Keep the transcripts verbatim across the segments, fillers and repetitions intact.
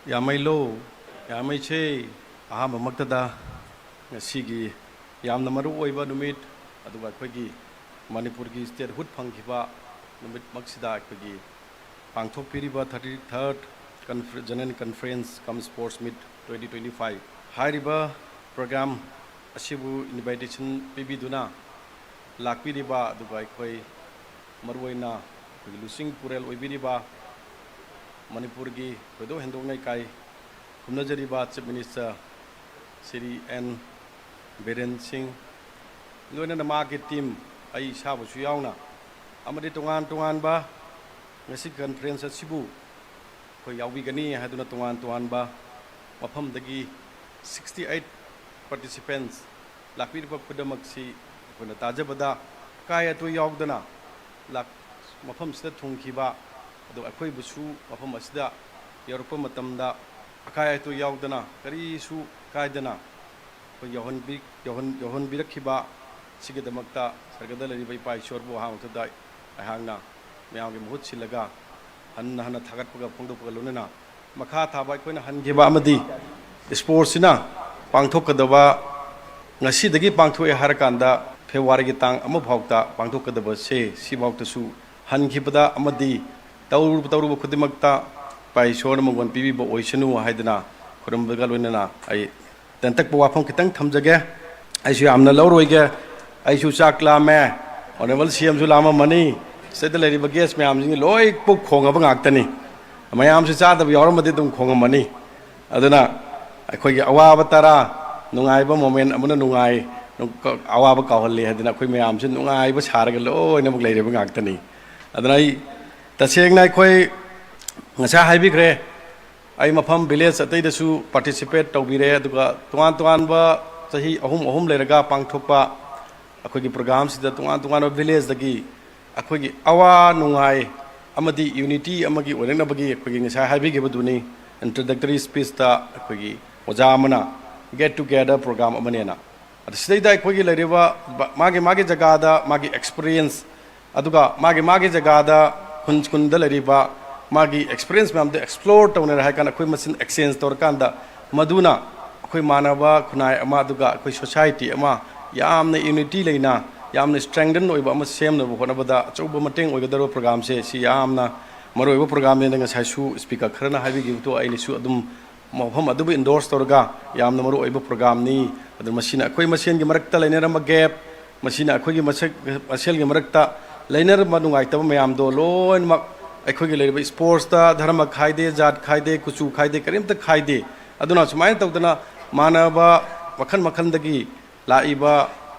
ꯌꯥꯝꯃꯩꯂꯣ, ꯌꯥꯝꯃꯩꯁꯦ꯫ ꯑꯍꯥꯟꯕꯃꯛꯇꯗ ꯉꯁꯤꯒꯤ ꯌꯥꯝꯅ ꯃꯔꯨ ꯑꯣꯏꯕ ꯅꯨꯃꯤꯠ, ꯑꯗꯨꯒ ꯑꯩꯈꯣꯏꯒꯤ ꯃꯅꯤꯄꯨꯔꯒꯤ statehood ꯐꯪꯈꯤꯕ ꯅꯨꯃꯤꯠꯃꯛꯁꯤꯗ ꯑꯩꯈꯣꯏꯒꯤ ꯄꯥꯡꯊꯣꯛꯄꯤꯔꯤꯕ thirty third Confer-, General Conference cum Sports Meet twenty twenty five ꯍꯥꯏꯔꯤꯕ program ꯑꯁꯤꯕꯨ invitation ꯄꯤꯕꯤꯗꯨꯅ ꯂꯥꯛꯄꯤꯔꯤꯕ, ꯑꯗꯨꯒ ꯑꯩꯈꯣꯏ ꯃꯔꯨꯑꯣꯏꯅ ꯑꯩꯈꯣꯏꯒꯤ ꯂꯨꯆꯤꯡ ꯄꯨꯔꯦꯜ ꯑꯣꯏꯕꯤꯔꯤꯕ ꯃꯅꯤꯄꯨꯔꯒꯤ ꯊꯣꯏꯗꯣꯛ ꯍꯦꯟꯗꯣꯛꯅ ꯏꯀꯥꯏ ꯈꯨꯝꯅꯖꯔꯤꯕ Chief Minister Shri N Biren Singh, ꯂꯣꯏꯅꯅ ꯃꯥꯒꯤ team, ꯑꯩ ꯏꯁꯥꯕꯨꯁꯨ ꯌꯥꯎꯅ, ꯑꯃꯗꯤ ꯇꯣꯉꯥꯟ ꯇꯣꯉꯥꯟꯕ ꯉꯁꯤ conference ꯑꯁꯤꯕꯨ ꯑꯩꯈꯣꯏ ꯌꯥꯎꯕꯤꯒꯅꯤ ꯍꯥꯏꯗꯨꯅ ꯇꯣꯉꯥꯟ ꯇꯣꯉꯥꯟꯕ ꯃꯐꯝꯗꯒꯤ sixty eight participants ꯂꯥꯛꯄꯤꯔꯤꯕ ꯈꯨꯗꯝꯃꯛꯁꯤ ꯑꯩꯈꯣꯏꯅ ꯇꯥꯖꯕꯗ ꯑꯀꯥꯏ ꯑꯇꯣꯏ ꯌꯥꯎꯗꯅ ꯂꯥꯛ-, ꯃꯐꯝꯁꯤꯗ ꯊꯨꯡꯈꯤꯕ, ꯑꯗꯨꯒ ꯑꯩꯈꯣꯏꯕꯨꯁꯨ ꯃꯐꯝ ꯑꯁꯤꯗ ꯌꯧꯔꯛꯄ ꯃꯇꯝꯗ ꯑꯀꯥꯏ ꯑꯇꯣꯏ ꯌꯥꯎꯗꯅ, ꯀꯔꯤꯁꯨ ꯀꯥꯏꯗꯅ ꯑꯩꯈꯣꯏ ꯌꯧꯍꯟꯕꯤ-, ꯌꯧꯍꯟ-, ꯌꯧꯍꯟꯕꯤꯔꯛꯈꯤꯕ ꯑꯁꯤꯒꯤꯗꯃꯛꯇ ꯁꯔꯒꯗ ꯂꯩꯔꯤꯕ ꯏꯄꯥ ꯏꯁꯣꯔꯕꯨ ꯑꯍꯥꯟꯕ ꯃꯛꯇꯗ ꯑꯩꯍꯥꯛꯅ ꯃꯌꯥꯝꯒꯤ ꯃꯍꯨꯠ ꯁꯤꯜꯂꯒ ꯍꯟꯅ ꯍꯟꯅ ꯊꯥꯒꯠꯄꯒ ꯐꯣꯡꯗꯣꯛꯄꯒ ꯂꯣꯏꯅꯅ, ꯃꯈꯥ ꯊꯥꯕ ꯑꯩꯈꯣꯏꯅ ꯍꯟꯈꯤꯕ ꯑꯃꯗꯤ sportsꯁꯤꯅ ꯄꯥꯡꯊꯣꯛꯀꯗꯕ ꯉꯁꯤꯗꯒꯤ ꯄꯥꯡꯊꯣꯛꯑꯦ ꯍꯥꯏꯔꯀꯥꯟꯗ Februaryꯒꯤ ꯇꯥꯡ ꯑꯃ ꯐꯥꯎꯇ ꯄꯥꯡꯊꯣꯛꯀꯗꯕꯁꯦ ꯁꯤꯐꯥꯎꯇꯁꯨ ꯍꯟꯈꯤꯕꯗ ꯑꯃꯗꯤ ꯇꯧꯔꯨꯕ, ꯇꯧꯔꯨꯕ ꯈꯨꯗꯤꯡꯃꯛꯇ ꯏꯄꯥ ꯏꯁꯣꯔꯅ ꯃꯪꯒꯣꯜ ꯄꯤꯕꯤꯕ ꯑꯣꯏꯁꯅꯨ ꯍꯥꯏꯗꯅ ꯈꯨꯔꯨꯝꯕꯒ ꯂꯣꯏꯅꯅ ꯑꯩ ꯇꯦꯟꯇꯛꯄ ꯋꯥꯐꯝ ꯈꯤꯇꯪ ꯊꯝꯖꯒꯦ꯫ ꯑꯩꯁꯨ ꯌꯥꯝꯅ ꯂꯧꯔꯣꯏꯒꯦ꯫ ꯑꯩꯁꯨ ꯆꯥꯛ ꯂꯥꯝꯃꯦ꯫ Honourable CMꯁꯨ ꯂꯥꯝꯃꯝꯃꯅꯤ꯫ Stateꯇ ꯂꯩꯔꯤꯕ guest ꯃꯌꯥꯝꯁꯤꯡ ꯂꯣꯏ ꯄꯨꯛ ꯈꯣꯡꯉꯕ ꯉꯥꯛꯇꯅꯤ꯫ ꯃꯌꯥꯝꯁꯨ ꯆꯥꯗꯕ ꯌꯥꯎꯔꯝꯃꯗꯤ ꯑꯗꯨꯝ ꯈꯣꯡꯉꯝꯃꯅꯤ꯫ ꯑꯗꯨꯅ ꯑꯩꯈꯣꯏꯒꯤ ꯑꯋꯥꯕ ꯇꯔꯥ, ꯅꯨꯡꯉꯥꯏꯕ moment ꯑꯃꯅ ꯅꯨꯡꯉꯥꯏ, ꯑꯋꯥꯕ ꯀꯥꯎꯍꯜꯂꯤ ꯍꯥꯏꯗꯅ ꯑꯩꯈꯣꯏ ꯃꯌꯥꯝꯁꯨ ꯅꯨꯡꯉꯥꯏꯕ ꯁꯥꯔꯒ ꯂꯣꯏꯅꯃꯛ ꯂꯩꯔꯤꯕ ꯉꯥꯛꯇꯅꯤ꯫ ꯑꯗꯨꯅ ꯑꯩ ꯇꯁꯦꯡꯅ ꯑꯩꯈꯣꯏ ꯉꯁꯥꯏ ꯍꯥꯏꯕꯤꯈ꯭ꯔꯦ, ꯑꯩ ꯃꯐꯝ village ꯑꯇꯩꯗꯁꯨ participate ꯇꯧꯕꯤꯔꯦ, ꯑꯗꯨꯒ ꯇꯣꯉꯥꯟ ꯇꯣꯉꯥꯟꯕ ꯆꯍꯤ ꯑꯍꯨꯝ ꯑꯍꯨꯝ ꯂꯩꯔꯒ ꯄꯥꯡꯊꯣꯛꯄ ꯑꯩꯈꯣꯏꯒꯤ programꯁꯤꯗ ꯇꯣꯉꯥꯟ ꯇꯣꯉꯥꯟꯕ villageꯇꯒꯤ ꯑꯩꯈꯣꯏꯒꯤ ꯑꯋꯥ ꯅꯨꯡꯉꯥꯏ ꯑꯃꯗꯤ unity ꯑꯃꯒꯤ ꯑꯣꯏꯔꯛꯅꯕꯒꯤ ꯑꯩꯈꯣꯏꯒꯤ ꯉꯁꯥꯏ ꯍꯥꯏꯕꯤꯈꯤꯕꯗꯨꯅꯤ, introductory speechꯇ ꯑꯩꯈꯣꯏꯒꯤ ꯑꯣꯖꯥ ꯑꯃꯅ get together program ꯑꯃꯅꯦꯅ꯫ ꯑꯗ ꯁꯤꯗꯩꯗ ꯑꯩꯈꯣꯏꯒꯤ ꯂꯩꯔꯤꯕ ꯕ-, ꯃꯥꯒꯤ ꯃꯥꯒꯤ ꯖꯒꯥꯗ ꯃꯥꯒꯤ experience, ꯑꯗꯨꯒ ꯃꯥꯒꯤ ꯃꯥꯒꯤ ꯖꯒꯥꯗ ꯈꯨꯟ ꯈꯨꯟꯗ ꯂꯩꯔꯤꯕ ꯃꯥꯒꯤ ꯑꯦꯛꯁꯄꯤꯔꯤꯌꯦꯟꯁ ꯃꯌꯥꯝꯗꯣ ꯑꯦꯛꯁꯄ꯭ꯂꯣꯔ ꯇꯧꯅꯔꯦ ꯍꯥꯏ ꯀꯥꯟꯗ ꯑꯩꯈꯣꯏ ꯃꯁꯦꯟ ꯑꯦꯛꯁꯆꯦꯟꯖ ꯇꯧꯔꯀꯥꯟꯗ ꯃꯗꯨꯅ ꯑꯩꯈꯣꯏ ꯃꯥꯟꯅꯕ ꯈꯨꯟꯅꯥꯏ ꯑꯃ, ꯑꯗꯨꯒ ꯑꯩꯈꯣꯏ ꯁꯣꯁꯥꯏꯇꯤ ꯑꯃ ꯌꯥꯝꯅ ꯌꯨꯅꯤꯇꯤ ꯂꯩꯅ, ꯌꯥꯝꯅ ꯁ꯭ꯇꯔꯦꯡꯊꯟ ꯑꯣꯏꯕ ꯑꯃ ꯁꯦꯝꯅꯕ ꯍꯣꯠꯅꯕꯗ ꯑꯆꯧꯕ ꯃꯇꯦꯡ ꯑꯣꯏꯒꯗꯧꯔꯕ ꯄ꯭ꯔꯣꯒ꯭ꯔꯥꯝꯁꯦ, ꯁꯤ ꯌꯥꯝꯅ ꯃꯔꯨꯑꯣꯏꯕ ꯄ꯭ꯔꯣꯒ꯭ꯔꯥꯝꯅꯦꯅ ꯉꯁꯥꯏꯁꯨ ꯁ꯭ꯄꯤꯀꯔ ꯈꯔꯅ ꯍꯥꯏꯕꯤꯈꯤꯕꯗꯣ ꯑꯩꯅꯁꯨ ꯑꯗꯨꯝ ꯃꯐꯝ ꯑꯗꯨꯕꯨ ꯏꯟꯗꯣꯔꯁ ꯇꯧꯔꯒ ꯌꯥꯝꯅ ꯃꯔꯨꯑꯣꯏꯕ ꯄ꯭ꯔꯣꯒ꯭ꯔꯥꯝꯅꯤ꯫ ꯑꯗꯨ ꯃꯁꯤꯅ ꯑꯩꯈꯣꯏ ꯃꯁꯦꯟꯒꯤ ꯃꯔꯛꯇ ꯂꯩꯅꯔꯝꯕ ꯒꯦꯞ, ꯃꯁꯤꯅ ꯑꯩꯈꯣꯏꯒꯤ ꯃꯁꯦꯜꯒꯤ ꯃꯔꯛꯇ ꯂꯩꯅꯔꯝꯕ ꯅꯨꯡꯉꯥꯏꯇꯕ ꯃꯌꯥꯝꯗꯣ ꯂꯣꯏꯅꯃꯛ ꯑꯩꯈꯣꯏꯒꯤ ꯂꯩꯔꯤꯕ ꯁ꯭ꯄꯣꯔꯠꯁꯇ ꯙꯔꯃ ꯈꯥꯏꯗꯦ, ꯖꯥꯠ ꯈꯥꯏꯗꯦ, ꯀꯨꯆꯨ ꯈꯥꯏꯗꯦ, ꯀꯔꯤꯝꯇ ꯈꯥꯏꯗꯦ꯫ ꯑꯗꯨꯅ ꯁꯨꯃꯥꯏꯅ ꯇꯧꯗꯅ ꯃꯥꯟꯅꯕ ꯃꯈꯜ ꯃꯈꯜꯗꯒꯤ ꯂꯥꯛꯏꯕ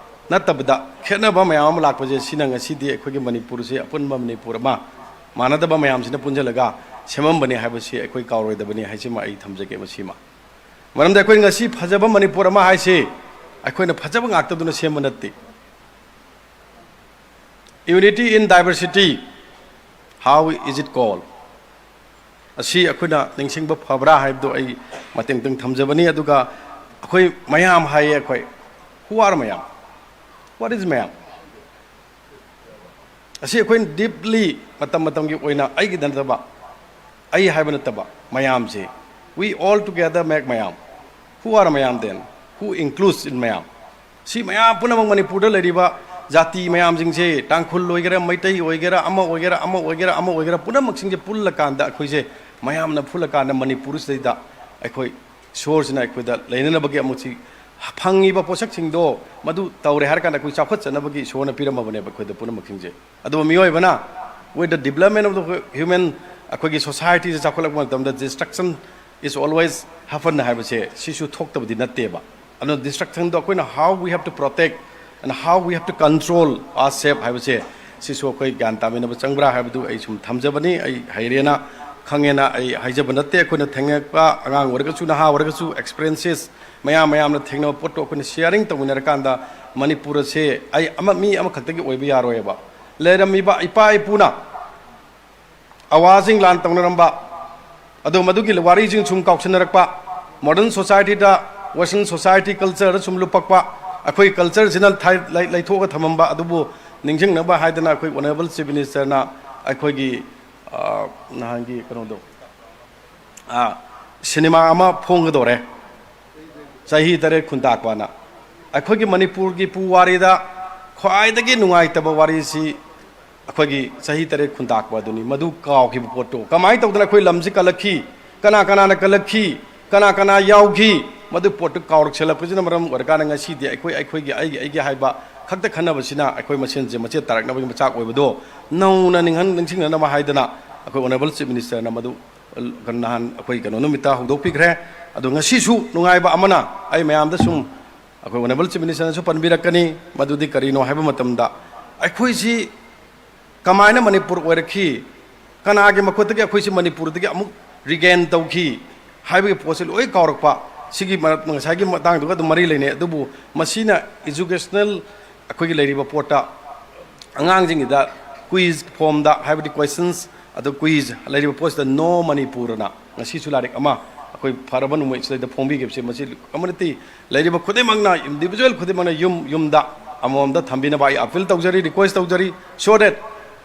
ꯅꯠꯇꯕꯗ ꯈꯦꯠꯅꯕ ꯃꯌꯥꯝ ꯑꯃ ꯂꯥꯛꯄꯁꯦ, ꯁꯤꯅ ꯉꯁꯤꯗꯤ ꯑꯩꯈꯣꯏꯒꯤ ꯃꯅꯤꯄꯨꯔꯁꯦ ꯑꯄꯨꯟꯕ ꯃꯅꯤꯄꯨꯔ ꯑꯃ, ꯃꯥꯟꯅꯗꯕ ꯃꯌꯥꯝꯁꯤꯅ ꯄꯨꯟꯁꯤꯜꯂꯒ ꯁꯦꯝꯃꯝꯕꯅꯤ ꯍꯥꯏꯕꯁꯤ ꯑꯩꯈꯣꯏ ꯀꯥꯎꯔꯣꯏꯗꯕꯅꯤ ꯍꯥꯏꯁꯤꯃ ꯑꯩ ꯊꯝꯖꯒꯦ꯫ ꯃꯁꯤꯃ ꯃꯔꯝꯗꯤ ꯑꯩꯈꯣꯏ ꯉꯁꯤ ꯐꯖꯕ ꯃꯅꯤꯄꯨꯔ ꯑꯃ ꯍꯥꯏꯁꯤ ꯑꯩꯈꯣꯏꯅ ꯐꯖꯕ ꯉꯥꯛꯇꯗꯨꯅ ꯁꯦꯝꯕ ꯅꯠꯇꯦ꯫ Unity in diversity, how is it called? ꯑꯁꯤ ꯑꯩꯈꯣꯏꯅ ꯅꯤꯡꯁꯤꯡꯕ ꯐꯕ꯭ꯔꯥ ꯍꯥꯏꯕꯗꯨ ꯑꯩ ꯃꯇꯦꯡꯇꯪ ꯊꯝꯖꯕꯅꯤ꯫ ꯑꯗꯨꯒ ꯑꯩꯈꯣꯏ ꯃꯌꯥꯝ ꯍꯥꯏꯌꯦ ꯑꯩꯈꯣꯏ꯫ Who are ꯃꯌꯥꯝ? What is ꯃꯌꯥꯝ? ꯑꯁꯤ ꯑꯩꯈꯣꯏꯅ ꯗꯤꯞꯂꯤ ꯃꯇꯝ ꯃꯇꯝꯒꯤ ꯑꯣꯏꯅ ꯑꯩꯒꯤꯗ ꯅꯠꯇꯕ, ꯑꯩ ꯍꯥꯏꯕ ꯅꯠꯇꯕ, ꯃꯌꯥꯝꯁꯦ, we all together make ꯃꯌꯥꯝ꯫ Who are ꯃꯌꯥꯝ then? Who includes in ꯃꯌꯥꯝ? ꯁꯤ ꯃꯌꯥꯝ ꯄꯨꯝꯅꯃꯛ ꯃꯅꯤꯄꯨꯔꯗ ꯂꯩꯔꯤꯕ ꯖꯥꯇꯤ ꯃꯌꯥꯝꯁꯤꯡꯁꯦ, ꯇꯥꯡꯈꯨꯜ ꯑꯣꯏꯒꯦꯔꯥ, ꯃꯩꯇꯩ ꯑꯣꯏꯒꯦꯔꯥ, ꯑꯃ ꯑꯣꯏꯒꯦꯔꯥ, ꯑꯃ ꯑꯣꯏꯒꯦꯔꯥ, ꯑꯃ ꯑꯣꯏꯒꯦꯔꯥ, ꯄꯨꯝꯅꯃꯛꯁꯤꯡꯁꯦ ꯄꯨꯜꯂꯀꯥꯟꯗ, ꯑꯩꯈꯣꯏꯁꯦ ꯃꯌꯥꯝꯅ ꯄꯨꯜꯂꯀꯥꯟꯗ ꯃꯅꯤꯄꯨꯔꯁꯤꯗꯩꯗ ꯑꯩꯈꯣꯏ ꯏꯁꯣꯔꯁꯤꯅ ꯑꯩꯈꯣꯏꯗ ꯂꯩꯅꯅꯕꯒꯤ ꯑꯃꯨꯛꯁꯤ ꯐꯪꯉꯤꯕ ꯄꯣꯠꯁꯛꯁꯤꯡꯗꯣ ꯃꯗꯨ ꯇꯧꯔꯦ ꯍꯥꯏꯔ ꯀꯥꯟꯗ ꯑꯩꯈꯣꯏ ꯆꯥꯎꯈꯠꯆꯅꯕꯒꯤ ꯏꯁꯣꯔꯅ ꯄꯤꯔꯝꯃꯕꯅꯦꯕ ꯑꯩꯈꯣꯏꯗ ꯄꯨꯝꯅꯃꯛꯁꯤꯡꯁꯦ꯫ ꯑꯗꯨꯕꯨ ꯃꯤꯑꯣꯏꯕꯅ, with the development of the human, ꯑꯩꯈꯣꯏꯒꯤ ꯁꯣꯁꯥꯏꯇꯤꯁꯦ ꯆꯥꯎꯈꯠꯂꯛꯄ ꯃꯇꯝꯗ destruction is always happen ꯍꯥꯏꯕꯁꯦ ꯁꯤꯁꯨ ꯊꯣꯛꯇꯕꯗꯤ ꯅꯠꯇꯦꯕ꯫ ꯑꯗꯨꯅ destructionꯗꯣ ꯑꯩꯈꯣꯏꯅ how we have to protect and how we have to control ourselves ꯍꯥꯏꯕꯁꯦ ꯁꯤꯁꯨ ꯑꯩꯈꯣꯏ ꯒ꯭ꯌꯥꯟ ꯇꯥꯃꯤꯟꯅꯕ ꯆꯪꯕ꯭ꯔꯥ ꯍꯥꯏꯕꯗꯨ ꯑꯩ ꯁꯨꯝ ꯊꯝꯖꯕꯅꯤ꯫ ꯑꯩ ꯍꯩꯔꯦꯅ, ꯈꯪꯉꯦꯅ ꯑꯩ ꯍꯥꯏꯖꯕ ꯅꯠꯇꯦ꯫ ꯑꯩꯈꯣꯏꯅ ꯊꯦꯡꯅꯔꯛꯄ, ꯑꯉꯥꯡ ꯑꯣꯏꯔꯒꯁꯨ ꯅꯍꯥ ꯑꯣꯏꯔꯒꯁꯨ, experiences ꯃꯌꯥꯝ ꯃꯌꯥꯝꯅ ꯊꯦꯡꯅꯕ ꯄꯣꯠꯇꯣ ꯑꯩꯈꯣꯏꯅ sharing ꯇꯧꯃꯤꯟꯅꯔꯀꯥꯟꯗ ꯃꯅꯤꯄꯨꯔ ꯑꯁꯦ ꯑꯩ ꯑꯃ, ꯃꯤ ꯑꯃꯈꯛꯇꯒꯤ ꯑꯣꯏꯕ ꯌꯥꯔꯣꯏꯕ꯫ ꯂꯩꯔꯝꯃꯤꯕ ꯏꯄꯥ ꯏꯄꯨꯅ ꯑꯋꯥꯁꯤꯡ ꯂꯥꯟ ꯇꯧꯅꯔꯝꯕ, ꯑꯗꯣ ꯃꯗꯨꯒꯤ ꯋꯥꯔꯤꯁꯤꯡ ꯁꯨꯝ ꯀꯥꯎꯁꯟꯅꯔꯛꯄ, modern societyꯗ, western society cultureꯗ ꯁꯨꯝ ꯂꯨꯞꯄꯛꯄ, ꯑꯩꯈꯣꯏ cultureꯁꯤꯅ ꯊꯥꯏ-, ꯂꯩ-, ꯂꯩꯊꯣꯛꯑꯒ ꯊꯝꯃꯝꯕ ꯑꯗꯨꯕꯨ ꯅꯤꯡꯁꯤꯡꯅꯕ ꯍꯥꯏꯗꯅ ꯑꯩꯈꯣꯏ honourable chief ministerꯅ ꯑꯩꯈꯣꯏꯒꯤ ꯑꯥ, ꯅꯍꯥꯟꯒꯤ ꯀꯩꯅꯣꯗꯣ, ꯑꯥ, ꯁꯤꯅꯦꯃꯥ ꯑꯃ ꯐꯣꯡꯒꯗꯧꯔꯦ, ꯆꯍꯤ ꯇꯔꯦꯠ ꯈꯨꯟꯇꯥꯛꯄꯅ꯫ ꯑꯩꯈꯣꯏꯒꯤ ꯃꯅꯤꯄꯨꯔꯒꯤ ꯄꯨꯋꯥꯔꯤꯗ ꯈ꯭ꯋꯥꯏꯗꯒꯤ ꯅꯨꯡꯉꯥꯏꯇꯕ ꯋꯥꯔꯤꯁꯤ ꯑꯩꯈꯣꯏꯒꯤ ꯆꯍꯤ ꯇꯔꯦꯠ ꯈꯨꯟꯇꯥꯛꯄ ꯑꯗꯨꯅꯤ꯫ ꯃꯗꯨ ꯀꯥꯎꯈꯤꯕ ꯄꯣꯠꯇꯣ, ꯀꯃꯥꯏꯅ ꯇꯧꯗꯅ ꯑꯩꯈꯣꯏ ꯂꯝꯁꯤ ꯀꯜꯂꯛꯈꯤ, ꯀꯅꯥ ꯀꯅꯥꯅ ꯀꯜꯂꯛꯈꯤ, ꯀꯅꯥ ꯀꯅꯥ ꯌꯥꯎꯈꯤ, ꯃꯗꯨ ꯄꯣꯠꯇꯨ ꯀꯥꯎꯔꯛꯁꯜꯂꯛꯄꯁꯤꯅ ꯃꯔꯝ ꯑꯣꯏꯔꯀꯥꯟꯗ ꯉꯁꯤꯗꯤ ꯑꯩꯈꯣꯏ, ꯑꯩꯈꯣꯏꯒꯤ, ꯑꯩꯒꯤ, ꯑꯩꯒꯤ ꯍꯥꯏꯕ ꯈꯛꯇ ꯈꯟꯅꯕꯁꯤꯅ ꯑꯩꯈꯣꯏ ꯃꯁꯦꯟꯁꯦ ꯃꯆꯦꯠ ꯇꯥꯔꯛꯅꯕꯒꯤ ꯃꯆꯥꯛ ꯑꯣꯏꯕꯗꯣ ꯅꯧꯅ ꯅꯤꯡꯍꯟ-, ꯅꯤꯡꯁꯤꯡꯅꯅꯕ ꯍꯥꯏꯗꯅ ꯑꯩꯈꯣꯏ Honourable Chief Minister ꯅ ꯃꯗꯨ, ꯑ, ꯅꯍꯥꯟ ꯑꯩꯈꯣꯏ ꯀꯩꯅꯣ ꯅꯨꯃꯤꯠꯇ ꯍꯧꯗꯣꯛꯄꯤꯈ꯭ꯔꯦ꯫ ꯑꯗꯣ ꯉꯁꯤꯁꯨ ꯅꯨꯡꯉꯥꯏꯕ ꯑꯃꯅ ꯑꯩ ꯃꯌꯥꯝꯗ ꯁꯨꯝ ꯑꯩꯈꯣꯏ Honourable Chief Minister ꯅꯁꯨ ꯄꯟꯕꯤꯔꯛꯀꯅꯤ, ꯃꯗꯨꯗꯤ ꯀꯔꯤꯅꯣ ꯍꯥꯏꯕ ꯃꯇꯝꯗ, ꯑꯩꯈꯣꯏꯁꯤ ꯀꯃꯥꯏꯅ ꯃꯅꯤꯄꯨꯔ ꯑꯣꯏꯔꯛꯈꯤ, ꯀꯅꯥꯒꯤ ꯃꯈꯨꯠꯇꯒꯤ ꯑꯩꯈꯣꯏꯁꯤ ꯃꯅꯤꯄꯨꯔꯗꯒꯤ ꯑꯃꯨꯛ regain ꯇꯧꯈꯤ ꯍꯥꯏꯕꯒꯤ ꯄꯣꯠꯁꯤ ꯂꯣꯏ ꯀꯥꯎꯔꯛꯄ꯫ ꯁꯤꯒꯤ ꯃꯔꯛ-, ꯉꯁꯥꯏꯒꯤ ꯃꯇꯥꯡꯗꯨꯒ ꯑꯗꯨꯝ ꯃꯔꯤ ꯂꯩꯅꯩ꯫ ꯑꯗꯨꯕꯨ ꯃꯁꯤꯅ educational ꯑꯩꯈꯣꯏꯒꯤ ꯂꯩꯔꯤꯕ ꯄꯣꯠꯇ ꯑꯉꯥꯡꯁꯤꯡꯒꯤꯗ quiz form ꯗ, ꯍꯥꯏꯕꯗꯤ questions, ꯑꯗꯨ quiz ꯂꯩꯔꯤꯕ ꯄꯣꯠꯁꯤꯗ No Manipur ꯑꯅ ꯉꯁꯤꯁꯨ ꯂꯥꯏꯔꯤꯛ ꯑꯃ ꯑꯩꯈꯣꯏ ꯐꯔꯕ ꯅꯨꯃꯤꯠꯁꯤꯗꯩꯗ ꯐꯣꯡꯕꯤꯈꯤꯕꯁꯦ, ꯃꯁꯤ community ꯂꯩꯔꯤꯕ ꯈꯨꯗꯤꯡꯃꯛꯅ, individual ꯈꯨꯗꯤꯡꯃꯛꯅ ꯌꯨꯝ ꯌꯨꯝꯗ ꯑꯃꯃꯝꯗ ꯊꯝꯕꯤꯅꯕ ꯑꯩ appeal ꯇꯧꯖꯔꯤ, request ꯇꯧꯖꯔꯤ, so that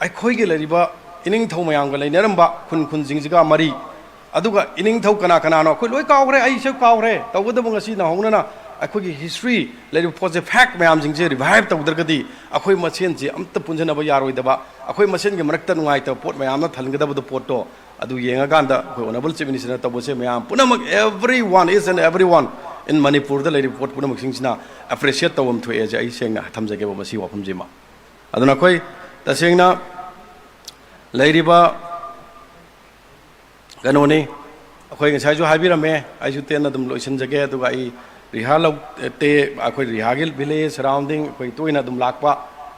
ꯑꯩꯈꯣꯏꯒꯤ ꯂꯩꯔꯤꯕ ꯏꯅꯤꯡꯊꯧ ꯃꯌꯥꯝꯒ ꯂꯩꯅꯔꯝꯕ ꯈꯨꯟ ꯈꯨꯟꯁꯤꯡꯁꯤꯒ ꯃꯔꯤ, ꯑꯗꯨꯒ ꯏꯅꯤꯡꯊꯧ ꯀꯅꯥ ꯀꯅꯥꯅꯣ ꯑꯩꯈꯣꯏ ꯂꯣꯏ ꯀꯥꯎꯈ꯭ꯔꯦ, ꯑꯩꯁꯨ ꯀꯥꯎꯈ꯭ꯔꯦ꯫ ꯇꯧꯕꯇꯕꯨ ꯉꯁꯤ ꯅꯧꯍꯧꯅꯅ ꯑꯩꯈꯣꯏꯒꯤ history ꯂꯩꯔꯤꯕ ꯄꯣꯠꯁꯦ, fact ꯃꯌꯥꯝꯁꯤꯡꯁꯦ revive ꯇꯧꯗ꯭ꯔꯒꯗꯤ ꯑꯩꯈꯣꯏ ꯃꯁꯦꯟꯁꯦ ꯑꯝꯇ ꯄꯨꯟꯁꯤꯟꯅꯕ ꯌꯥꯔꯣꯏꯗꯕ, ꯑꯩꯈꯣꯏ ꯃꯁꯦꯟꯒꯤ ꯃꯔꯛꯇ ꯅꯨꯡꯉꯥꯏꯇꯕ ꯄꯣꯠ ꯃꯌꯥꯝ ꯑꯃ ꯊꯟꯒꯗꯕꯗꯣ ꯄꯣꯠꯇꯣ, ꯑꯗꯨ ꯌꯦꯡꯉꯀꯥꯟꯗ ꯑꯩꯈꯣꯏ Honourable Chief Minister ꯅ ꯇꯧꯕꯁꯦ ꯃꯌꯥꯝ ꯄꯨꯝꯅꯃꯛ, everyone, each and everyone in ꯃꯅꯤꯄꯨꯔꯗ ꯂꯩꯔꯤꯕ ꯄꯣꯠ ꯄꯨꯝꯅꯃꯛꯁꯤꯡꯁꯤꯅ appreciate ꯇꯧꯐꯝ ꯊꯣꯛꯑꯦꯁꯦ ꯑꯩ ꯁꯦꯡꯅ ꯊꯝꯖꯒꯦꯕ ꯃꯁꯤ ꯋꯥꯐꯝꯁꯤꯃ꯫ ꯑꯗꯨꯅ ꯑꯩꯈꯣꯏ ꯇꯁꯦꯡꯅ ꯂꯩꯔꯤꯕ ꯀꯩꯅꯣꯅꯤ, ꯑꯩꯈꯣꯏ ꯉꯁꯥꯏꯁꯨ ꯍꯥꯏꯕꯤꯔꯝꯃꯦ, ꯑꯩꯁꯨ ꯇꯦꯟꯅ ꯑꯗꯨꯝ ꯂꯣꯏꯁꯤꯟꯖꯒꯦ꯫ ꯑꯗꯨꯒ ꯑꯩ ꯔꯤꯍꯥ ꯂꯧ-, ꯇꯦ-, ꯑꯩꯈꯣꯏ ꯔꯤꯍꯥꯒꯤ village surrounding ꯑꯩꯈꯣꯏ ꯇꯣꯏꯅ ꯑꯗꯨꯝ ꯂꯥꯛꯄ,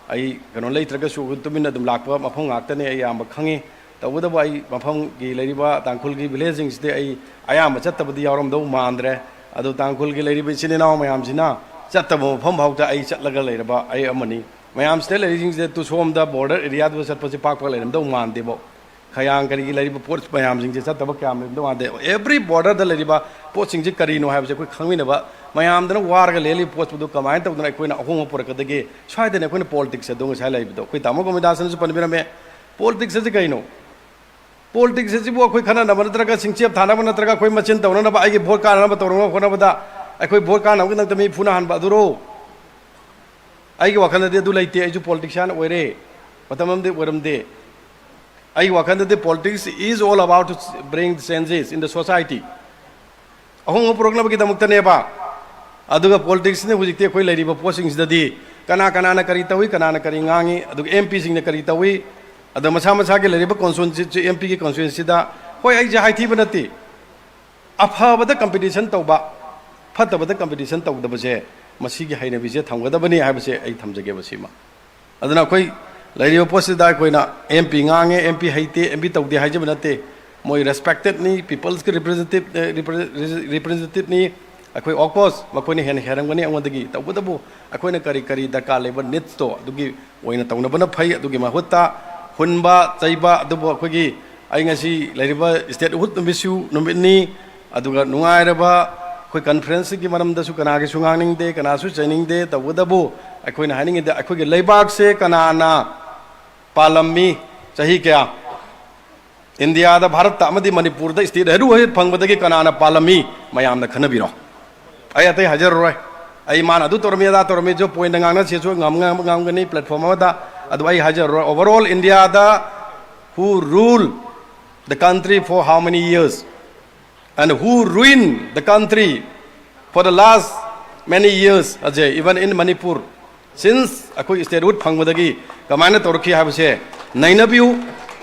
ꯑꯩ ꯀꯩꯅꯣ ꯂꯩꯇ꯭ꯔꯒꯁꯨ ꯑꯗꯨꯝ ꯇꯨꯃꯤꯟꯅ ꯑꯗꯨꯝ ꯂꯥꯛꯄ ꯃꯐꯝ ꯉꯥꯛꯇꯅꯦ, ꯑꯩ ꯑꯌꯥꯝꯕ ꯈꯪꯉꯤ꯫ ꯇꯧꯕꯇꯕꯨ ꯑꯩ ꯃꯐꯝꯒꯤ ꯂꯩꯔꯤꯕ ꯇꯥꯡꯈꯨꯜꯒꯤ village ꯁꯤꯡꯁꯤꯗꯤ ꯑꯩ ꯑꯌꯥꯝꯕ ꯆꯠꯇꯕꯗꯤ ꯌꯥꯎꯔꯝꯗꯧ ꯃꯥꯟꯗ꯭ꯔꯦ꯫ ꯑꯗꯣ ꯇꯥꯡꯈꯨꯜꯒꯤ ꯂꯩꯔꯤꯕ ꯏꯆꯤꯟ ꯏꯅꯥꯎ ꯃꯌꯥꯝꯁꯤꯅ ꯆꯠꯇꯕ ꯃꯐꯝ ꯐꯥꯎꯗ ꯑꯩ ꯆꯠꯂꯒ ꯂꯩꯔꯕ ꯑꯩ ꯑꯃꯅꯤ꯫ ꯃꯌꯥꯝꯁꯤꯗ ꯂꯩꯔꯤꯁꯤꯡꯁꯤꯗ ꯇꯨ ꯁꯣꯝꯗ border area ꯗ ꯆꯠꯄꯁꯦ ꯄꯥꯛ ꯄꯥꯛ ꯂꯩꯔꯝꯗꯧ ꯃꯥꯟꯗꯦꯕꯣ꯫ ꯈꯌꯥꯡ ꯀꯔꯤꯒꯤ ꯂꯩꯔꯤꯕ ꯄꯣꯠ ꯃꯌꯥꯝꯁꯤꯡꯁꯦ ꯆꯠꯇꯕ ꯀꯌꯥꯝ ꯂꯩꯔꯝꯗꯧ ꯃꯥꯟꯗꯦ꯫ Every border ꯗ ꯂꯩꯔꯤꯕ ꯄꯣꯠꯁꯤꯡꯁꯦ ꯀꯔꯤꯅꯣ ꯍꯥꯏꯕꯁꯦ ꯑꯩꯈꯣꯏ ꯈꯪꯃꯤꯟꯅꯕ, ꯃꯌꯥꯝꯗꯅ ꯋꯥꯔꯒ ꯂꯦꯜꯂꯤꯕ ꯄꯣꯠꯁꯤꯡꯗꯨ ꯀꯃꯥꯏꯅ ꯇꯧꯗꯅ ꯑꯩꯈꯣꯏꯅ ꯑꯍꯣꯡꯕ ꯄꯨꯔꯛꯀꯗꯒꯦ? ꯁ꯭ꯋꯥꯏꯗꯅꯦ ꯑꯩꯈꯣꯏꯅ politics ꯑꯗꯣ ꯉꯁꯥꯏ ꯂꯩꯕꯗꯣ꯫ ꯑꯩꯈꯣꯏ ꯇꯥꯃꯣ ꯒꯣꯕꯤꯟꯗꯥꯁꯅꯁꯨ ꯄꯟꯕꯤꯔꯝꯃꯦ, politics ꯑꯁꯤ ꯀꯩꯅꯣ? ꯄꯣꯂꯤꯇꯤꯛꯁ ꯑꯁꯤꯕꯨ ꯑꯩꯈꯣꯏ ꯈꯟꯅꯅꯕ ꯅꯠꯇ꯭ꯔꯒ ꯁꯤꯡꯆꯦꯞ ꯊꯥꯅꯕ ꯅꯠꯇ꯭ꯔꯒ ꯑꯩꯈꯣꯏ ꯃꯆꯤꯟ ꯇꯧꯅꯅꯕ, ꯑꯩꯒꯤ ꯚꯣꯠ ꯀꯥꯅꯅꯕ ꯇꯧꯅꯕ ꯍꯣꯠꯅꯕꯗ ꯑꯩꯈꯣꯏ ꯚꯣꯠ ꯀꯥꯅꯕꯒꯤꯗꯃꯛꯇ ꯃꯤ ꯐꯨꯅꯍꯟꯕ ꯑꯗꯨꯔꯣ? ꯑꯩꯒꯤ ꯋꯥꯈꯜꯗꯗꯤ ꯑꯗꯨ ꯂꯩꯇꯦ꯫ ꯑꯩꯁꯨ ꯄꯣꯂꯤꯇꯤꯛꯁꯤꯌꯥꯟ ꯑꯣꯏꯔꯦ, ꯃꯇꯝ ꯑꯃꯗꯤ ꯑꯣꯏꯔꯝꯗꯦ꯫ ꯑꯩꯒꯤ ꯋꯥꯈꯜꯗꯗꯤ politics is all about to bring changes in the society. ꯑꯍꯣꯡꯕ ꯄꯨꯔꯛꯅꯕꯒꯤꯗꯃꯛꯇꯅꯦꯕ꯫ ꯑꯗꯨꯒ ꯄꯣꯂꯤꯇꯤꯛꯁꯅ ꯍꯧꯖꯤꯛꯇꯤ ꯑꯩꯈꯣꯏ ꯂꯩꯔꯤꯕ ꯄꯣꯠꯁꯤꯡꯁꯤꯗꯗꯤ ꯀꯅꯥ ꯀꯅꯥꯅ ꯀꯔꯤ ꯇꯧꯏ, ꯀꯅꯥꯅ ꯀꯔꯤ ꯉꯥꯡꯉꯤ, ꯑꯗꯨꯒ ꯑꯦꯝ ꯄꯤꯁꯤꯡꯅ ꯀꯔꯤ ꯇꯧꯏ, ꯑꯗ ꯃꯁꯥ ꯃꯁꯥꯒꯤ ꯂꯩꯔꯤꯕ ꯀꯣꯟꯁꯇꯤꯇ꯭ꯌꯨꯟꯁꯤ, ꯑꯦꯝ ꯄꯤꯒꯤ ꯀꯣꯟꯁꯇꯤꯇ꯭ꯌꯨꯟꯁꯤꯗ, ꯍꯣꯏ, ꯑꯩꯁꯦ ꯍꯥꯏꯊꯤꯕ ꯅꯠꯇꯦ, ꯑꯐꯕꯗ ꯀꯝꯄꯤꯇꯤꯁꯟ ꯇꯧꯕ, ꯐꯠꯇꯕꯗ ꯀꯝꯄꯤꯇꯤꯁꯟ ꯇꯧꯗꯕꯁꯦ, ꯃꯁꯤꯒꯤ ꯍꯩꯅꯕꯤꯁꯦ ꯊꯝꯒꯗꯕꯅꯤ ꯍꯥꯏꯕꯁꯦ ꯑꯩ ꯊꯝꯖꯒꯦꯕ ꯁꯤꯃ꯫ ꯑꯗꯨꯅ ꯑꯩꯈꯣꯏ ꯂꯩꯔꯤꯕ ꯄꯣꯠꯁꯤꯗ ꯑꯩꯈꯣꯏꯅ ꯑꯦꯝ ꯄꯤ ꯉꯥꯡꯉꯦ, ꯑꯦꯝ ꯄꯤ ꯍꯩꯇꯦ, ꯑꯦꯝ ꯄꯤ ꯇꯧꯗꯦ ꯍꯥꯏꯖꯕ ꯅꯠꯇꯦ꯫ ꯃꯣꯏ ꯔꯦꯁꯄꯦꯛꯇꯦꯠꯅꯤ, ꯄꯤꯄꯜꯁꯀꯤ ꯔꯤꯄ꯭ꯔꯖꯦꯟꯇꯦꯇꯤꯞ, ꯔꯤꯄ꯭ꯔꯖꯦꯟꯇꯦꯇꯤꯞꯅꯤ꯫ ꯑꯩꯈꯣꯏ, of course, ꯃꯈꯣꯏꯅ ꯍꯦꯟꯅ ꯍꯦꯟꯔꯝꯒꯅꯤ ꯑꯩꯉꯣꯟꯗꯒꯤ꯫ ꯇꯧꯕꯇꯕꯨ ꯑꯩꯈꯣꯏꯅ ꯀꯔꯤ ꯀꯔꯤ ꯗꯔꯀꯥꯔ ꯂꯩꯕ ꯅꯤꯗꯁꯇꯣ ꯑꯗꯨꯒꯤ ꯑꯣꯏꯅ ꯇꯧꯅꯕꯅ ꯐꯩ꯫ ꯑꯗꯨꯒꯤ ꯃꯍꯨꯠꯇ ꯍꯨꯟꯕ ꯆꯩꯕ, ꯑꯗꯨꯕꯨ ꯑꯩꯈꯣꯏꯒꯤ, ꯑꯩ ꯉꯁꯤ ꯂꯩꯔꯤꯕ ꯁ꯭ꯇꯦꯠꯍꯨꯗ ꯅꯨꯃꯤꯠꯁꯨ ꯅꯨꯃꯤꯠꯅꯤ, ꯑꯗꯨꯒ ꯅꯨꯡꯉꯥꯏꯔꯕ ꯑꯩꯈꯣꯏ ꯀꯟꯐ꯭ꯔꯦꯟꯁꯁꯤꯒꯤ ꯃꯔꯝꯗꯁꯨ ꯀꯅꯥꯒꯤꯁꯨ ꯉꯥꯡꯅꯤꯡꯗꯦ, ꯀꯅꯥꯁꯨ ꯆꯩꯅꯤꯡꯗꯦ꯫ ꯇꯧꯕꯇꯕꯨ ꯑꯩꯈꯣꯏꯅ ꯍꯥꯏꯅꯤꯡꯉꯤꯗꯤ ꯑꯩꯈꯣꯏꯒꯤ ꯂꯩꯕꯥꯛꯁꯦ ꯀꯅꯥꯅ ꯄꯥꯜꯂꯝꯃꯤ? ꯆꯍꯤ ꯀꯌꯥ? ꯏꯟꯗꯤꯌꯥꯗ, ꯚꯥꯔꯠꯇ ꯑꯃꯗꯤ ꯃꯅꯤꯄꯨꯔꯗ ꯁ꯭ꯇꯦꯠꯍꯨꯗ ꯍꯦꯛ ꯐꯪꯕꯗꯒꯤ ꯀꯅꯥꯅ ꯄꯥꯜꯂꯝꯃꯤ? ꯃꯌꯥꯝꯅ ꯈꯟꯅꯕꯤꯔꯣ꯫ ꯑꯩ ꯑꯇꯩ ꯍꯥꯏꯖꯔꯔꯣꯏ꯫ ꯑꯩ ꯃꯥꯅ ꯑꯗꯨ ꯇꯧꯔꯝꯃꯤ, ꯑꯗꯥ ꯇꯧꯔꯝꯃꯤꯁꯨ ꯄꯣꯏꯟꯗ ꯉꯥꯡꯅꯁꯤꯁꯨ ꯉꯝ-, ꯉꯝ-, ꯉꯝꯒꯅꯤ ꯄ꯭ꯂꯦꯠꯐꯣꯝ ꯑꯃꯗ꯫ ꯑꯗꯨ ꯑꯩ ꯍꯥꯏꯖꯔꯔꯣꯏ꯫ Overall, India, who rule the country for how many years? And who ruined the country for the last many years, Ajay, even in Manipur, since ꯑꯩꯈꯣꯏ ꯁ꯭ꯇꯦꯠꯍꯨꯗ ꯐꯪꯕꯗꯒꯤ ꯀꯃꯥꯏꯅ ꯇꯧꯔꯛꯈꯤ ꯍꯥꯏꯕꯁꯦ ꯅꯩꯅꯕꯤꯌꯨ꯫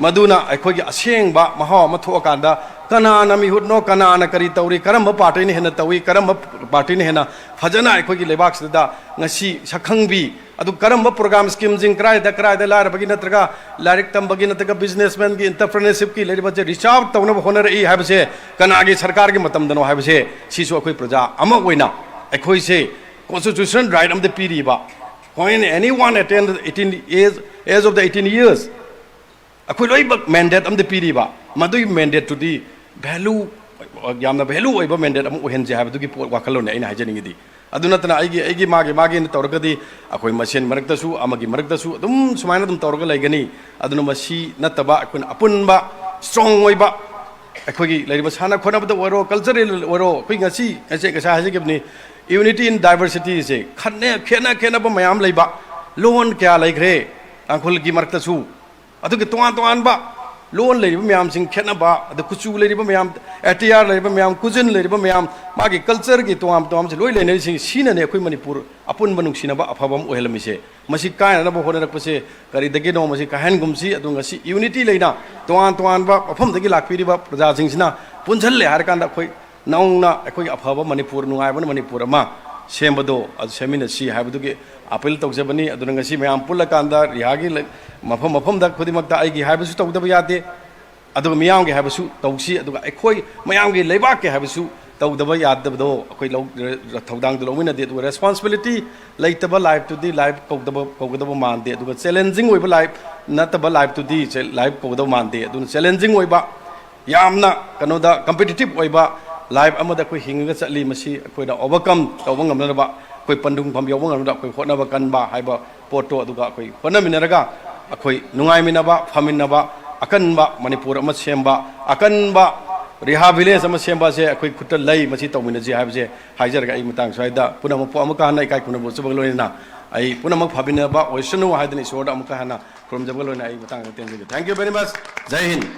ꯃꯗꯨꯅ ꯑꯩꯈꯣꯏꯒꯤ ꯑꯁꯦꯡꯕ ꯃꯍꯥꯎ ꯑꯃ ꯊꯣꯛꯑꯀꯥꯟꯗ ꯀꯅꯥꯅ ꯃꯤꯍꯨꯠꯅꯣ, ꯀꯅꯥꯅ ꯀꯔꯤ ꯇꯧꯔꯤ, ꯀꯔꯝꯕ ꯄꯥꯔꯇꯤꯅ ꯍꯦꯟꯅ ꯇꯧꯏ, ꯀꯔꯝꯕ ꯄꯥꯔꯇꯤꯅ ꯍꯦꯟꯅ ꯐꯖꯅ ꯑꯩꯈꯣꯏꯒꯤ ꯂꯩꯕꯥꯛꯁꯤꯗ ꯉꯁꯤ ꯁꯛꯈꯪꯕꯤ, ꯑꯗꯨ ꯀꯔꯝꯕ ꯄ꯭ꯔꯣꯒ꯭ꯔꯥꯝ, ꯁ꯭ꯀꯤꯝꯁꯤꯡ ꯀꯗꯥꯏꯗ, ꯀꯗꯥꯏꯗ ꯂꯥꯏꯔꯕꯒꯤ ꯅꯠꯇ꯭ꯔꯒ ꯂꯥꯏꯔꯤꯛ ꯇꯝꯕꯒꯤ ꯅꯠꯇ꯭ꯔꯒ ꯕꯤꯖꯤꯅꯦꯁꯃꯦꯟꯒꯤ, ꯑꯦꯟꯇꯔꯄ꯭ꯔꯤꯅꯔꯁꯤꯞꯀꯤ ꯂꯩꯔꯤꯕꯁꯦ ꯔꯤꯆ ꯑꯥꯎꯠ ꯇꯧꯅꯕ ꯍꯣꯠꯅꯔꯛꯏ ꯍꯥꯏꯕꯁꯦ ꯀꯅꯥꯒꯤ ꯁꯔꯀꯥꯔꯒꯤ ꯃꯇꯝꯗꯅꯣ ꯍꯥꯏꯕꯁꯦ ꯁꯤꯁꯨ ꯑꯩꯈꯣꯏ ꯄ꯭ꯔꯖꯥ ꯑꯃ ꯑꯣꯏꯅ ꯑꯩꯈꯣꯏꯁꯦ ꯀꯣꯟꯁꯇꯤꯇ꯭ꯌꯨꯁꯅꯦꯜ ꯔꯥꯏꯠ ꯑꯃꯗꯤ ꯄꯤꯔꯤꯕ, "When anyone attains eighteen age, age of the eighteen years", ꯑꯩꯈꯣꯏ ꯂꯣꯏꯅꯃꯛ ꯃꯦꯟꯗꯦꯠ ꯑꯃꯗꯤ ꯄꯤꯔꯤꯕ, ꯃꯗꯨꯒꯤ ꯃꯦꯟꯗꯦꯠꯇꯨꯗꯤ ꯚꯦꯂꯨ, ꯌꯥꯝꯅ ꯚꯦꯂꯨ ꯑꯣꯏꯕ ꯃꯦꯟꯗꯦꯠ ꯑꯃ ꯑꯣꯏꯍꯟꯁꯦ ꯍꯥꯏꯕꯗꯨꯒꯤ ꯄꯣꯠ, ꯋꯥꯈꯜꯂꯣꯟꯅꯤ ꯑꯩꯅ ꯍꯥꯏꯖꯅꯤꯡꯉꯤꯗꯤ꯫ ꯑꯗꯨ ꯅꯠꯇꯅ ꯑꯩꯒꯤ, ꯑꯩꯒꯤ, ꯃꯥꯒꯤ, ꯃꯥꯒꯤꯅ ꯇꯧꯔꯒꯗꯤ ꯑꯩꯈꯣꯏ ꯃꯁꯦꯟ ꯃꯔꯛꯇꯁꯨ, ꯑꯃꯒꯤ ꯃꯔꯛꯇꯁꯨ ꯑꯗꯨꯝ ꯁꯨꯃꯥꯏꯅ ꯑꯗꯨꯝ ꯇꯧꯔꯒ ꯂꯩꯒꯅꯤ꯫ ꯑꯗꯨꯅ ꯃꯁꯤ ꯅꯠꯇꯕ ꯑꯩꯈꯣꯏꯅ ꯑꯄꯨꯟꯕ ꯁ꯭ꯇ꯭ꯔꯣꯡ ꯑꯣꯏꯕ, ꯑꯩꯈꯣꯏꯒꯤ ꯂꯩꯔꯤꯕ ꯁꯥꯟꯅ ꯈꯣꯠꯅꯕꯗ ꯑꯣꯏꯔꯣ, ꯀꯜꯆꯔꯦꯜ ꯑꯣꯏꯔꯣ, ꯑꯩꯈꯣꯏ ꯉꯁꯤ, ꯉꯁꯤ ꯉꯁꯥꯏ ꯍꯥꯏꯖꯈꯤꯕꯅꯤ, unity in diversityꯁꯦ, ꯈꯟꯅ-, ꯈꯦꯠꯅ ꯈꯦꯠꯅꯕ ꯃꯌꯥꯝ ꯂꯩꯕ, ꯂꯣꯟ ꯀꯌꯥ ꯂꯩꯈ꯭ꯔꯦ ꯇꯥꯡꯈꯨꯜꯒꯤ ꯃꯔꯛꯇꯁꯨ, ꯑꯗꯨꯒ ꯇꯣꯉꯥꯟ ꯇꯣꯉꯥꯟꯕ ꯂꯣꯟ ꯂꯩꯔꯤꯕ ꯃꯌꯥꯝꯁꯤꯡ ꯈꯦꯠꯅꯕ, ꯑꯗ ꯀꯨꯆꯨ ꯂꯩꯔꯤꯕ ꯃꯌꯥꯝ, ꯑꯦꯇꯤꯌꯥꯔ ꯂꯩꯔꯤꯕ ꯃꯌꯥꯝ, ꯀꯨꯖꯤꯟ ꯂꯩꯔꯤꯕ ꯃꯌꯥꯝ, ꯃꯥꯒꯤ ꯀꯜꯆꯔꯒꯤ ꯇꯣꯉꯥꯟ ꯇꯣꯉꯥꯟꯕꯁꯦ ꯂꯣꯏ ꯂꯩꯅꯔꯤꯁꯤꯡ ꯁꯤꯅꯅꯦ ꯑꯩꯈꯣꯏ ꯃꯅꯤꯄꯨꯔ ꯑꯄꯨꯟꯕ ꯅꯨꯡꯁꯤꯅꯕ ꯑꯐꯕ ꯑꯃ ꯑꯣꯏꯍꯜꯂꯝꯃꯤꯁꯦ꯫ ꯃꯁꯤ ꯀꯥꯏꯅꯅꯕ ꯍꯣꯠꯅꯔꯛꯄꯁꯦ ꯀꯔꯤꯗꯒꯤꯅꯣ? ꯃꯁꯤ ꯀꯥꯏꯍꯟꯒꯨꯝꯁꯤ꯫ ꯑꯗꯨ ꯉꯁꯤ unity ꯂꯩꯅ ꯇꯣꯉꯥꯟ ꯇꯣꯉꯥꯟꯕ ꯃꯐꯝꯗꯒꯤ ꯂꯥꯛꯄꯤꯔꯤꯕ ꯄ꯭ꯔꯖꯥꯁꯤꯡꯁꯤꯅ ꯄꯨꯟꯁꯤꯜꯂꯦ ꯍꯥꯏꯔꯀꯥꯟꯗ ꯑꯩꯈꯣꯏ ꯅꯧꯅ ꯑꯩꯈꯣꯏꯒꯤ ꯑꯐꯕ ꯃꯅꯤꯄꯨꯔ, ꯅꯨꯡꯉꯥꯏꯕ ꯃꯅꯤꯄꯨꯔ ꯑꯃ ꯁꯦꯝꯕꯗꯣ ꯑꯗꯨ ꯁꯦꯝꯃꯤꯟꯅꯁꯤ ꯍꯥꯏꯕꯗꯨꯒꯤ ꯑꯥꯄꯤꯜ ꯇꯧꯖꯕꯅꯤ꯫ ꯑꯗꯨꯅ ꯉꯁꯤ ꯃꯌꯥꯝ ꯄꯨꯜꯂꯀꯥꯟꯗ ꯔꯤꯍꯥꯒꯤ ꯂꯩ-, ꯃꯐꯝ ꯃꯐꯝꯗ ꯈꯨꯗꯤꯡꯃꯛꯇ ꯑꯩꯒꯤ ꯍꯥꯏꯕꯁꯨ ꯇꯧꯗꯕ ꯌꯥꯗꯦ, ꯑꯗꯨꯒ ꯃꯤꯌꯥꯝꯒꯤ ꯍꯥꯏꯕꯁꯨ ꯇꯧꯁꯤ, ꯑꯗꯨꯒ ꯑꯩꯈꯣꯏ ꯃꯌꯥꯝꯒꯤ ꯂꯩꯕꯥꯛꯀꯤ ꯍꯥꯏꯕꯁꯨ ꯇꯧꯗꯕ ꯌꯥꯗꯕꯗꯣ ꯑꯩꯈꯣꯏ ꯂꯧ-, ꯊꯧꯗꯥꯡꯗꯣ ꯂꯧꯃꯤꯟꯅꯗꯦ꯫ ꯑꯗꯨꯒ responsibility ꯂꯩꯇꯕ life ꯇꯨꯗꯤ life ꯀꯧꯗꯕ, ꯀꯧꯒꯗꯕ ꯃꯥꯟꯗꯦ꯫ ꯑꯗꯨꯒ challenging ꯑꯣꯏꯕ life ꯅꯠꯇꯕ life ꯇꯨꯗꯤ ꯁꯦ life ꯀꯧꯒꯗꯕ ꯃꯥꯟꯗꯦ꯫ ꯑꯗꯨꯅ challenging ꯑꯣꯏꯕ, ꯌꯥꯝꯅ ꯀꯩꯅꯣꯗ competitive ꯑꯣꯏꯕ life ꯑꯃꯗ ꯑꯩꯈꯣꯏ ꯍꯤꯡꯉꯒ ꯆꯠꯂꯤ꯫ ꯃꯁꯤ ꯑꯩꯈꯣꯏꯅ overcome ꯇꯧꯕ ꯉꯝꯅꯅꯕ, ꯑꯩꯈꯣꯏ ꯄꯟꯊꯨꯡꯐꯝ ꯌꯧꯕ ꯉꯝꯅꯕ ꯑꯩꯈꯣꯏ ꯍꯣꯠꯅꯕ ꯀꯟꯕ ꯍꯥꯏꯕ ꯄꯣꯠꯇꯣ, ꯑꯗꯨꯒ ꯑꯩꯈꯣꯏ ꯍꯣꯠꯅꯃꯤꯟꯅꯔꯒ ꯑꯩꯈꯣꯏ ꯅꯨꯡꯉꯥꯏꯃꯤꯟꯅꯕ, ꯐꯃꯤꯟꯅꯕ, ꯑꯀꯟꯕ ꯃꯅꯤꯄꯨꯔ ꯑꯃ ꯁꯦꯝꯕ, ꯑꯀꯟꯕ ꯔꯤꯍꯥ village ꯑꯃ ꯁꯦꯝꯕ ꯑꯁꯦ ꯑꯩꯈꯣꯏ ꯈꯨꯠꯇ ꯂꯩ꯫ ꯃꯁꯤ ꯇꯧꯃꯤꯟꯅꯁꯤ ꯍꯥꯏꯕꯁꯦ ꯍꯥꯏꯖꯔꯒ ꯑꯩ ꯃꯇꯥꯡ ꯁ꯭ꯋꯥꯏꯗ ꯄꯨꯝꯅꯃꯛꯄꯨ ꯑꯃꯨꯛꯀ ꯍꯟꯅ ꯏꯀꯥꯏ ꯈꯨꯝꯅꯕ ꯎꯠꯆꯕꯒ ꯂꯣꯏꯅꯅ ꯑꯩ ꯄꯨꯝꯅꯃꯛ ꯐꯥꯕꯤꯅꯕ ꯑꯣꯏꯁꯅꯨ ꯍꯥꯏꯗꯅ ꯏꯁꯣꯔꯗ ꯑꯃꯨꯛꯀ ꯍꯟꯅ ꯈꯨꯔꯨꯝꯖꯕꯒ ꯂꯣꯏꯅꯅ ꯑꯩ ꯃꯇꯥꯡ ꯑꯁꯤꯗ ꯇꯦꯟꯖꯒꯦ꯫ Thank you very much. Jai Hind.